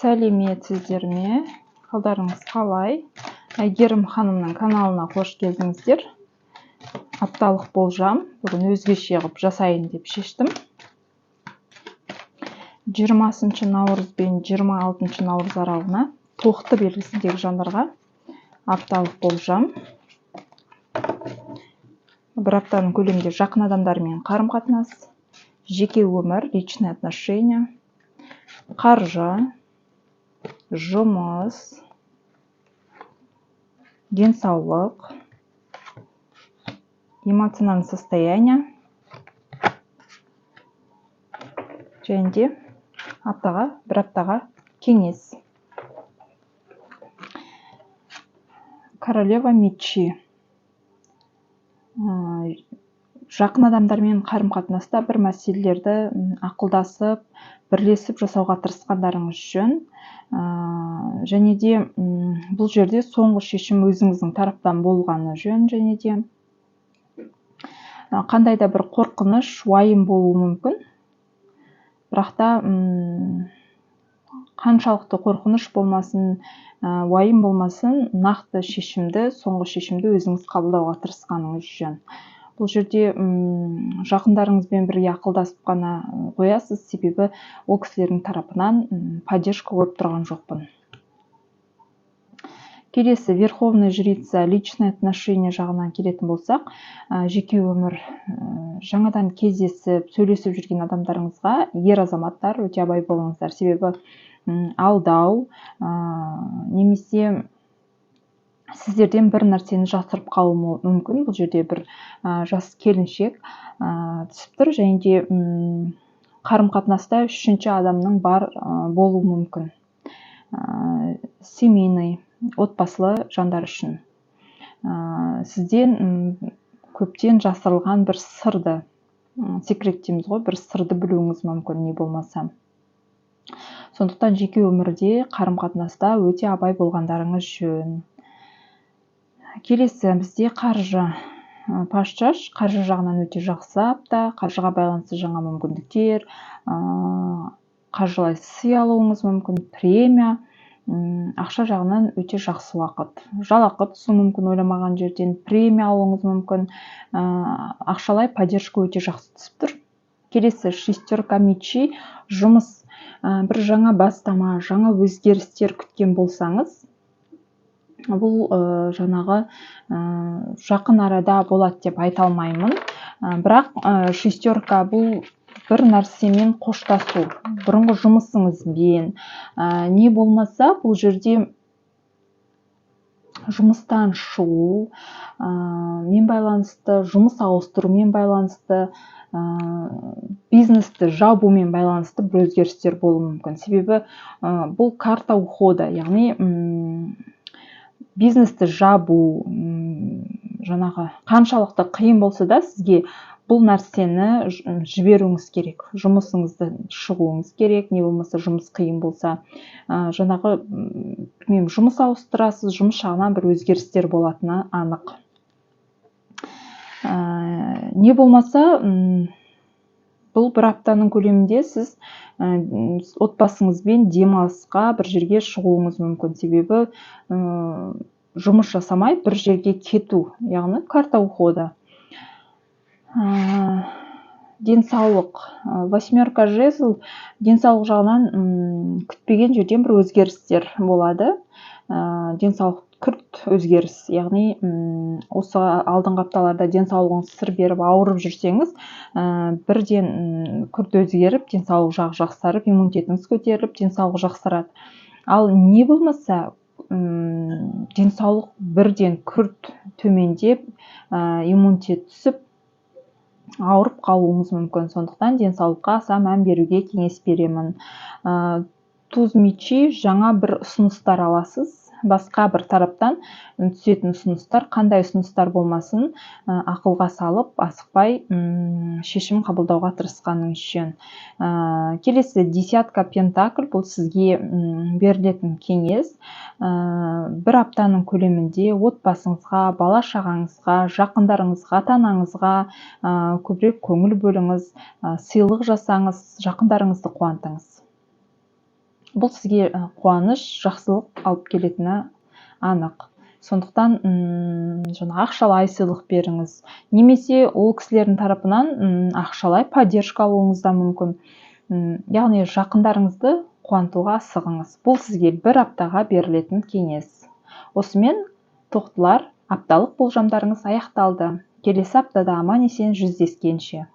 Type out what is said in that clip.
Сәлеметсіздер ме? Қалдарыңыз қалай? Әйгерім ханымның каналына қош келдіңіздер. Апталық болжам бүгін өзгеше қылып жасайын деп шештім. 20 наурыз бен 26 наурыз аралығына тоқты белгісіндегі жандарға апталық болжам. Бір аптаның көлемінде жақын адамдармен қарым-қатынас, жеке өмір, личные отношения, қаржы, жұмыс, денсаулық, эмоциональное состояние және де аптаға, бір аптаға кеңес. Королева мечи. Жақын адамдармен қарым-қатынаста бір мәселелерді ақылдасып, бірлесіп жасауға тырысқандарыңыз жөн. Және де бұл жерде соңғы шешім өзіңіздің тараптан болғаны жөн, және де қандай да бір қорқыныш, уайым болуы мүмкін. Бірақ та қаншалықты қорқыныш болмасын, уайым болмасын, нақты шешімді, соңғы шешімді өзіңіз қабылдауға тырысқаныңыз жөн. Бұл жерде жақындарыңызбен бірге ақылдасып қана қоясыз, себебі ол кісілердің тарапынан поддержка көріп тұрған жоқпын. Келесі верховная жрица, личное отношение жағынан келетін болсақ, жеке өмір, жаңадан кездесіп, сөйлесіп жүрген адамдарыңызға ер азаматтар өте абай болыңыздар. Себебі алдау, немесе сіздерден бір нәрсені жасырып қалуы мүмкін. Бұл жерде бір жас келіншек түсіп тұр, және де қарым-қатынаста үшінші адамның бар болуы мүмкін. Семейный, отбасылы жандар үшін. Сізден көптен жасырылған бір сырды, секрет дейміз ғой, бір сырды білуіңіз мүмкін, не болмаса. Сондықтан жеке өмірде, қарым-қатынаста өте абай болғандарыңыз жөн. Келесі бізде қаржы. Паш чаш, қаржы жағынан өте жақсы апта, қаржыға байланысты жаңа мүмкіндіктер, қаржылай сый алуыңыз мүмкін, премия, ақша жағынан өте жақсы уақыт. Жалақы түсуі мүмкін ойламаған жерден, премия алуыңыз мүмкін, ақшалай поддержка өте жақсы түсіп тұр. Келесі шестерка мечей, жұмыс, бір жаңа бастама, жаңа өзгерістер күткен болсаңыз, бұл жаңағы жақын арада болады деп айта алмаймын. Бірақ шестерка бұл бір нәрсемен қоштасу, бұрынғы жұмысыңызбен, не болмаса бұл жерде жұмыстан шығу, мен байланысты, жұмыс ауыстырумен байланысты, бизнесті жабумен байланысты бір өзгерістер болуы мүмкін. Себебі бұл карта ухода, яғни бизнесті жабу, жаңағы қаншалықты қиын болса да сізге бұл нәрсені жіберуіңіз керек, жұмысыңызды шығуыңыз керек, не болмаса жұмыс қиын болса, жаңағы, білмеймін, жұмыс ауыстырасыз, жұмыс жағынан бір өзгерістер болатыны анық. Не болмаса, бұл бір аптаның көлемінде сіз отбасыңызбен демалысқа бір жерге шығуыңыз мүмкін. Себебі жұмыс жасамай бір жерге кету, яғни карта ухода. Денсаулық, восьмерка жезл, денсаулық жағынан күтпеген жерден бір өзгерістер болады. Денсаулық күрт өзгеріс, яғни осы алдыңғы апталарда денсаулығыңыз сыр беріп ауырып жүрсеңіз, бірден күрт өзгеріп, денсаулық жағы жақсарып, иммунитетіңіз көтеріліп, денсаулық жақсарады. Ал не болмаса, денсаулық бірден күрт төмендеп, иммунитет түсіп, ауырып қалуыңыз мүмкін. Сондықтан денсаулыққа аса мән беруге кеңес беремін. Туз мечей, жаңа бір ұсыныстар аласыз. Басқа бір тараптан түсетін ұсыныстар, қандай ұсыныстар болмасын, ақылға салып, асықпай, шешім қабылдауға тырысқаныңыз жөн. Келесі десятка пентакль, бұл сізге берілетін кеңес. Бір аптаның көлемінде отбасыңызға, бала шағаңызға, жақындарыңызға, ата-анаңызға, көбірек көңіл бөліңіз, сыйлық жасаңыз, жақындарыңызды қуантыңыз. Бұл сізге қуаныш, жақсылық алып келетіні анық. Сондықтан жаңа ақшалай сыйлық беріңіз немесе ол кісілердің тарапынан ақшалай поддержка алуыңыз да мүмкін. Яғни жақындарыңызды қуантуға асығыңыз. Бұл сізге бір аптаға берілетін кеңес. Осымен, тоқтылар, апталық болжамдарыңыз аяқталды. Келесі аптада аман есен жүздескенше!